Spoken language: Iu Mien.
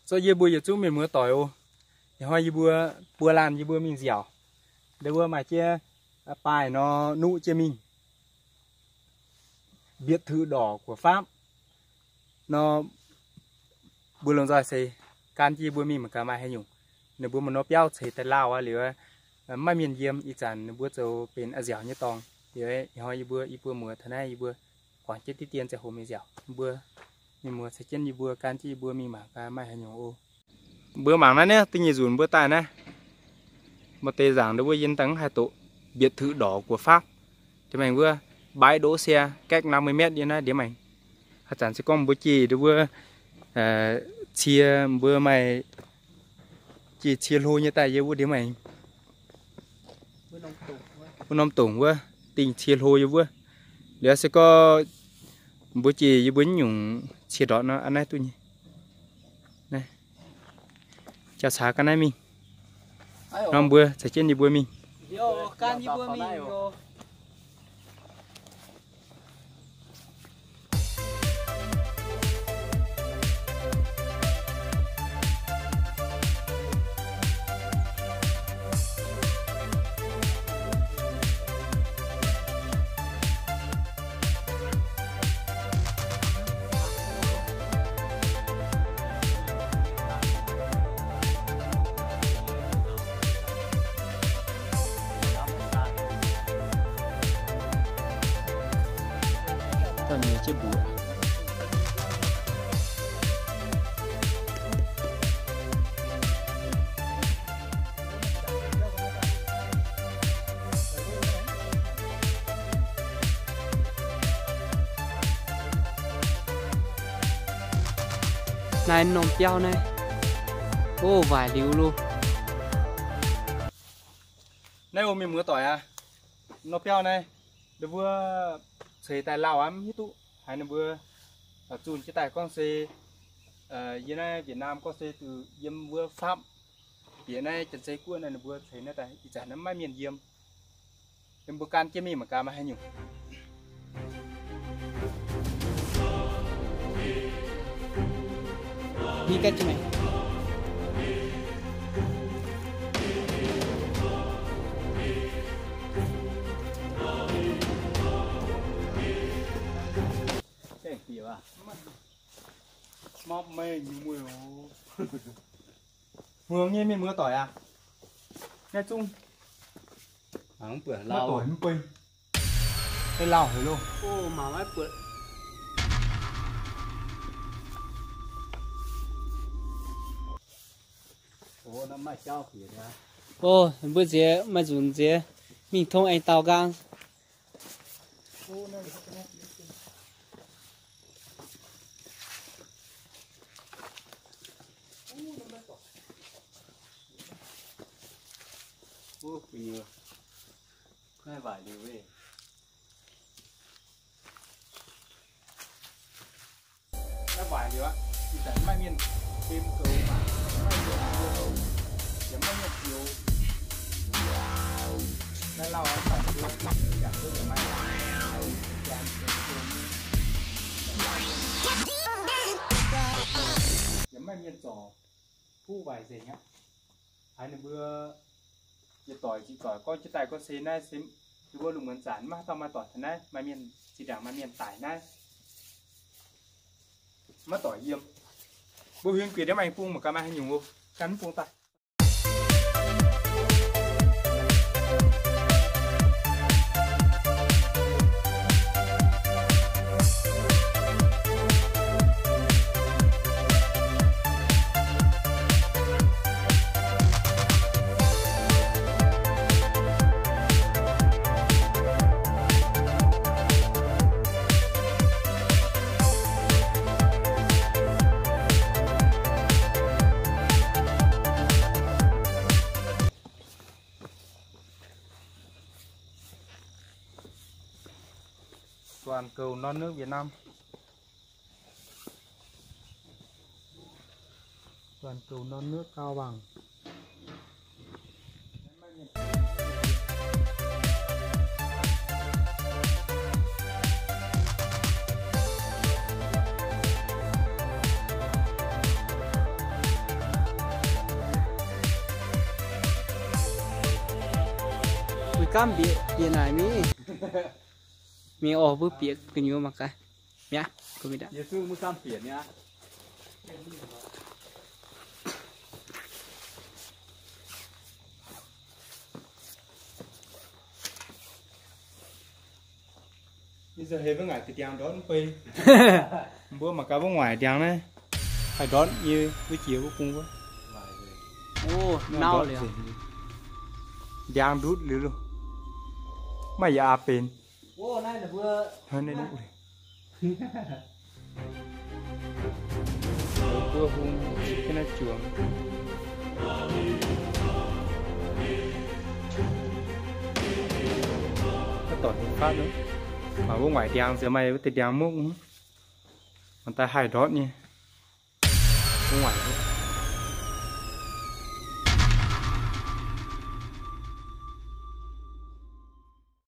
Zorqv yie mbuo yietc zungv mienh muoz doic oc. Ih hnoi yie mbuo buo laanh yie mbuo mingh nziaauc. Ndau wuov maaih jienv baaih nor nuqv jienv mingh. Biệt thự đỏ của Pháp nor, mbuo lomh nzoih se gan jienv yie mbuo mingh mangc gaax maaih haaix nyungc. Ninh mbuo maaih nor biauv ceix daaih lauh aqv liuz, maiv mienh yiem, ih zanc ninh mbuo zoux benx a'nziaauc nyei dorngx. Liuz ih hnoi yie mbuo, yie mbuo muoz taux naaiv yie mbuo guangc jienv diqv dien ziangh hoc mingh nziaauc. Mbuo mienh muoz ceix jienv yie mbuo gan jienv yie mbuo mingh mangc gaax maaih haaix nyungc oc. Mbuo mangc naaiv, naaiv da'nyeic nzunc mbuo daaih naaiv, maaih deix nzaangc ndau wuov yie dangh haih doqc biệt thự đỏ của Pháp. Diex maengx wuov bãi đỗ xe cách năm mươi mét yie naaiv diex maengx. Haaix zanc se gorngv mbuo jiex ndau wuov cie, mbuo maaih jiex cie hlo nyei daaih yie wuov diex maengx, wuov norm dongc wuov dingh cie hlo yie wuov. Liuz se gorngv mbuo jiex yie mbuo nyungc cie ndortv nor a'naaiv duqv nyei. Jauv caax ga'naaiv mingh. Norm mbuo caux jienv yie mbuo mingh. Naaiv norm biauv naaiv, o, waaic liuz loh. Naaiv o, mienh muoz doic aac, norm biauv naaiv, ninh mbuo ceix daaih lauh aqv, mv hiuv duqv haaix ninh mbuo zunh jienv daaih gorngv se yiem naaiv Việt Nam gorngv se yiem wuov Pháp bieqc naaiv Janx-Zei guoqv naaiv ninh mbuo ceix naaiv daaih ih zanc naaiv maiv mienh yiem. Ninh mbuo gan jienv mingh mangc gaax maaih haaix nyungc. Mv muangx nyei mienh muoz doic aac, naaiv zungv mv doic mv beiv, naaiv lauh haic loh. O, mbuo nziex maaih nzunc nziex mingh tong aengx daaux nqaang. Naaiv waaic liuz aqv, ih zanc maiv mienh bem goux, maiv mienh goux, yaac maiv mienh zioux. Naaiv lauh aqv, yaac maiv mienh zioux. Yaac maiv mienh zorc, kuv waaic nzengc aqv. Haiz ninh mbuo yietc doic ziqc doic gorngv jienv daaih gorngv se naaiv se ninh mbuo lungh muonz zanc maiv haaix dauh maaih doic taux naaiv, maaih mienh zinh ndaangc maaih mienh daic naaiv, maiv doic yiem. Mbuo huingx bieqc ndiev maengx bung mangc gaax maaih haaix nyungc oc. Gan mv bung daaih. Toàn cầu non nước Việt Nam. Toàn cầu non nước Cao Bằng. Gaamv bieqc bieqc naaic mingh. Mingh oc, mbuo bieqc gu'nyuoz mangc gaax. Mi'aqv, gu'nyuoz. Yie zuqc mbuo gaamv bieqc mi'aqv. Yie zuqc heuc mbuo ngaaic deix ndiangx ndortv mv bei. Mbuo mangc gaax mbuo ngaaic ndiangx naaiv haih ndortv nyei, mbuo jiex wuov bung wuov. Ov, nauv liuz. Ndiangx ndutv liuz loh. Maaih yietc aa benx. Mbuo hung ga'naaiv juangx. Naaiv dorngc nyei fatv, mangc mbuo ngaaic ndiangx nziex maaih wuov deix ndiangx mokv, mangc daaih haih ndortv nyei. Mbuo ngaaic.